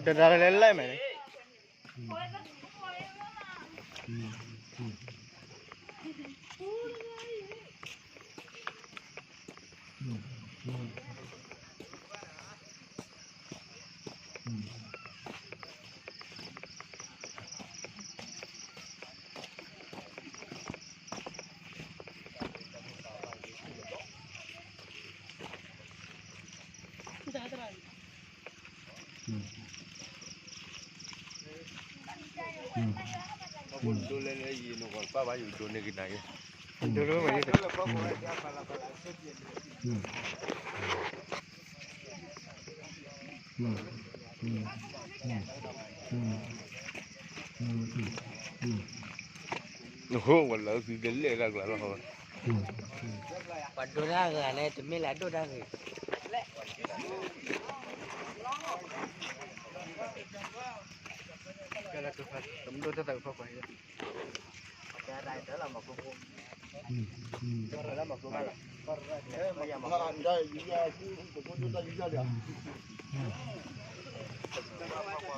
တဒါလဲလဲမဲာ်န့ၣ် နဃိဝဲလၢသုတလဲၣ်တၢ်ကျါလီၤ. ပှၤဒိတၢ်ဂ့ၤန့ၣ် တမ့ၢ်လၢအဒိၣ်တၢ်ဂ့ၤ.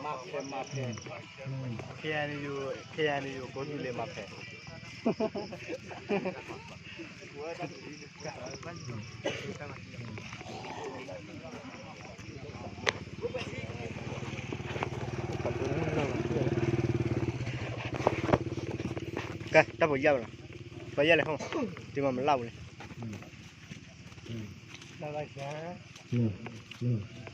မၤဖဲ မၤဖဲ ခဲအံၤန့ၣ်ယိၤ ခဲအံၤန့ၣ်ယိၤ ကိးသူလ့ၤမၤဖဲ ကဲ တၢ်ပယၢ်ဘၣ်နီၤ, ပယၢ်လဲၤဟီၣ်, တမၤမလၢ်ပူၤလဲၣ်.